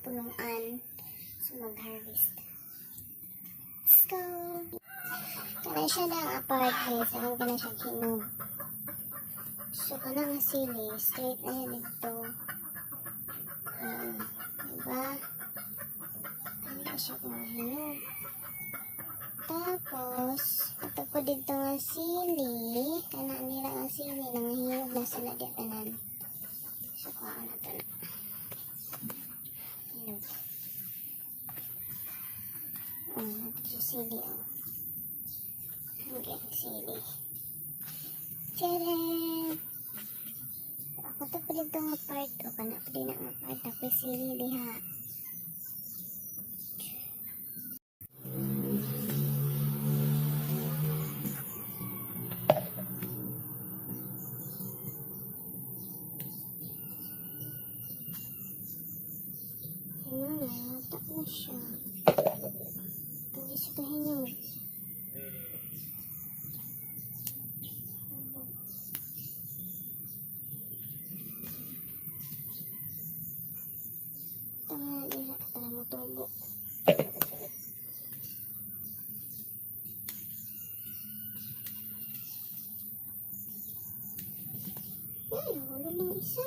Pulungan. So mag-harvest. Let's go! Kana siya lang apart, guys. Ako kana siya hinog. So kana nga sili, straight na yan dito. Diba? Ano siya kung hinog. Tapos, ito po dito nga sili. Kana nila nga sili, nangahinog na sila di tanan. So, kuha na ito na. Hinog. Oh, ito siya sili, oh. Okay, sili. Tcharan! Ako to pa dito nga part. O, kana pa din nga part. Ako sili diha. Hinog na, yata na siya. Hindi siya kahinog. Tama nila para mutubo. Ay, nahulog ng isa.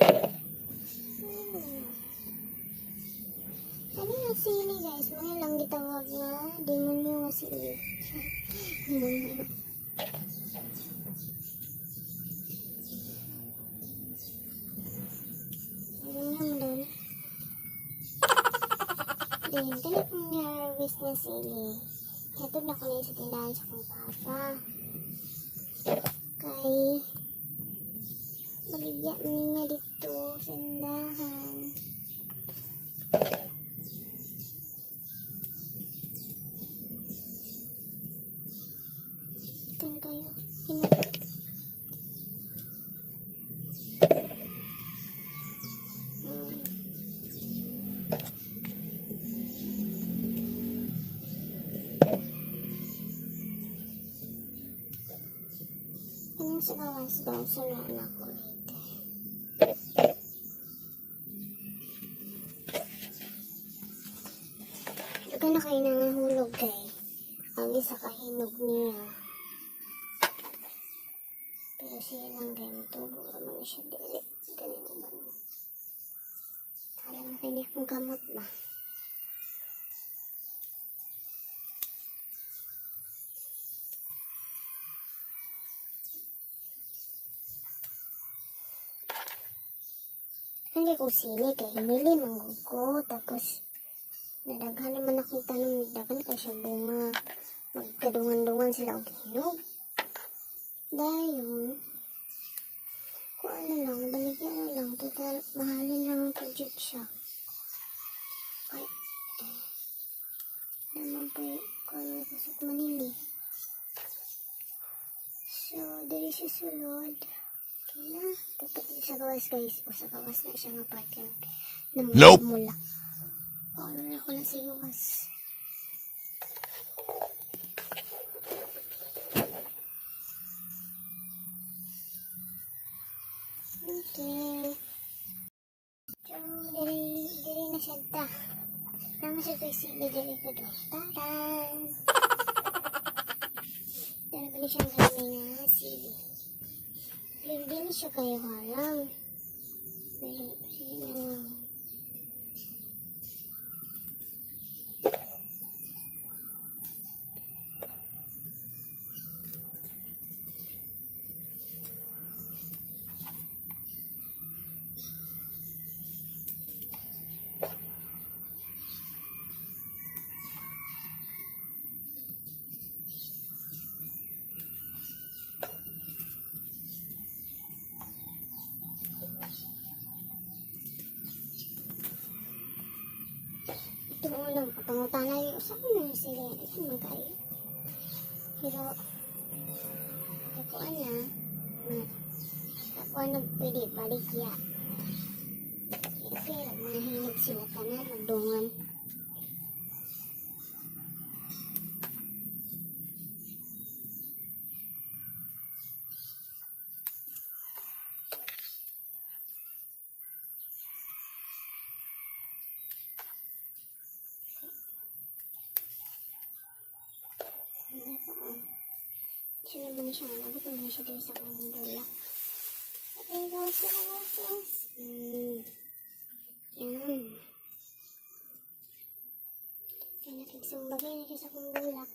Ano yung sili, guys? Mga lang gitawag nga. Demonyo nga sili. Demonyo. Demonyo mo doon. Then, kani kong harvest na sili. Hatod na ko na sa tindahan sa kong papa. Kay, baligya man niya dito sa tindahan. Kan kayo. Hinog. Anong sa gawas daw sa na ako later. Dugan na kayo nangahulog kay ang isa kahinog niya. Pero siya lang kay matubo raman na siya dili. Dili naman. Alam na kayo niya kung kamot ba. Hindi ko sili kay hinili manggug ko. Tapos nadaghan naman akong tanong, daghan kay siya bunga. Magkadungan-dungan sila og hinog. Dayon, kung ano lang, baligyan na lang. Total, mahalin lang ang pag siya. Ay, eh, naman po kung ano ko sa Manili. So, diri siya sulod. Okay na. Dapat sa gawas, guys. O sa gawas na siya nga part yan. Nope. Namumula. O, ano na ako na sa gawas. Okay. So, diri, diri na siya ta. Nama siya ko'y sili diri ko do. Taran! Dara ba ni siyang gamay nga sili. Pero di na siya kayo alam. Pero, sige na lang. Ito unang kapangutana yung usa ko na sila. Ito man kayo. Pero, ako na, ako na pwede baligya. Okay, mga hinog sila tanan, magdungan. Siya naman siya, nabot naman siya diri sa akong bulak. Okay, gawas na, gawas, gawas. Yan. Kaya nakigsumbagay na siya sa akong bulak.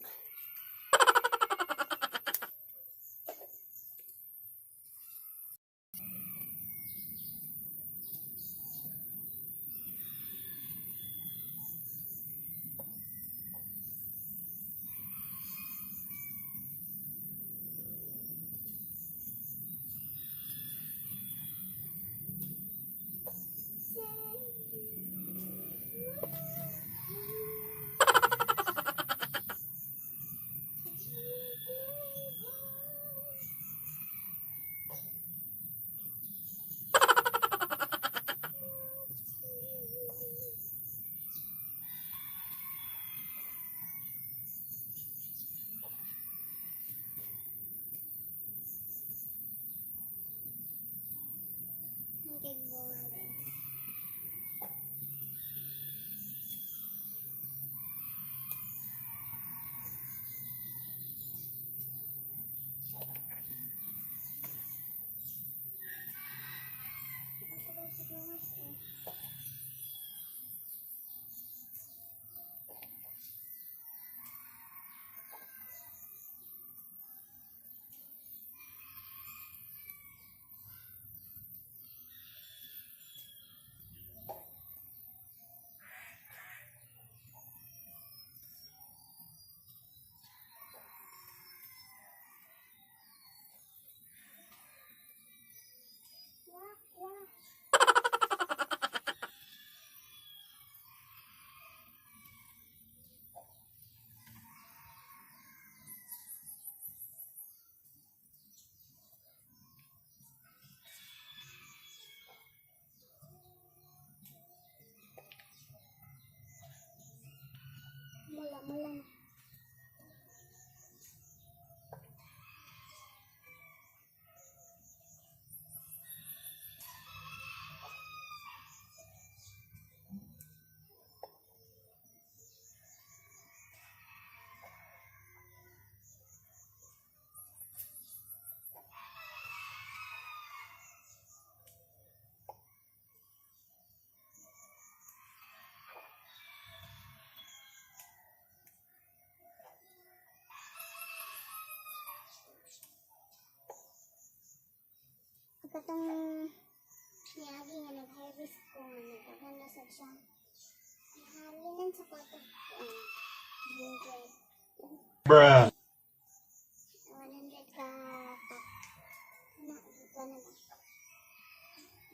Ang kay bunga, guys. Gawas, eh. Wah, wah. Mula, mula. Pagkatong niagi nga nag-harvest ko, nga nagdaghan na sad siya. Nahalinan sa kwarto, 100. Bruh. 100 ka pack. Na, ka na ba?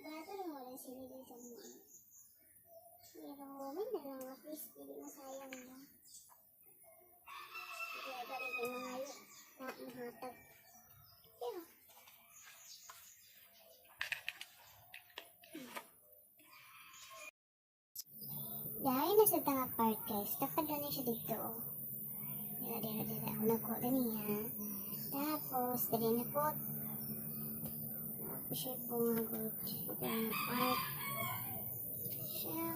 Barato na wala sila dito sa mga. Pero, may na lang, at least, hindi masayang ba? Kaya balik yung mga yun, na mahatag. Pero, dahil nasa tanga part, guys, dapat lang siya dito, oh. Dira, dira, dira. Ako nagkuha niya. Tapos, dali na po. Ako siya bunga good. Dali na part. Siya.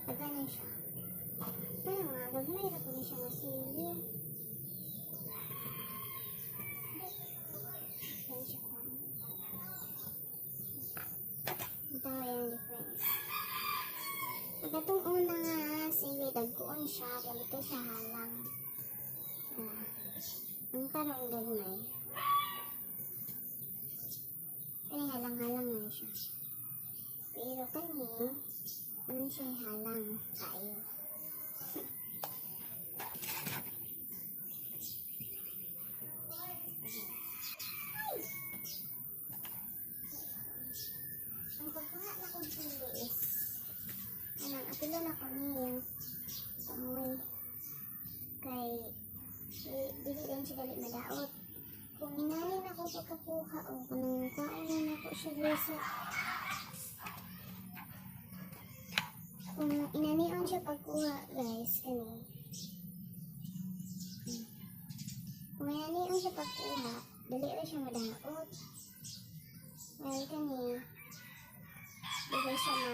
Pagkanan siya. Pero nga, gagmay na po siya nga sili. Ganun siya ko. Ito yung difference. Pagkatong una nga, sili, dagkuon siya, ganito siya halang. Ah, ang karong gagmay. Kaya halang-halang na siya. Pero kani, ano siya halang kayo. Ang pagkuha na kong sili is, anang apilo na ko niyang amoy kay dili din siya dali madaot. Kung inani na ko pagkakuha o kung kaon na nako siya diri sa kung inanion siya pagkuha, guys, kani. Kung inanion siya pagkuha, dali ra siya madaot. Well, kani dili siya ma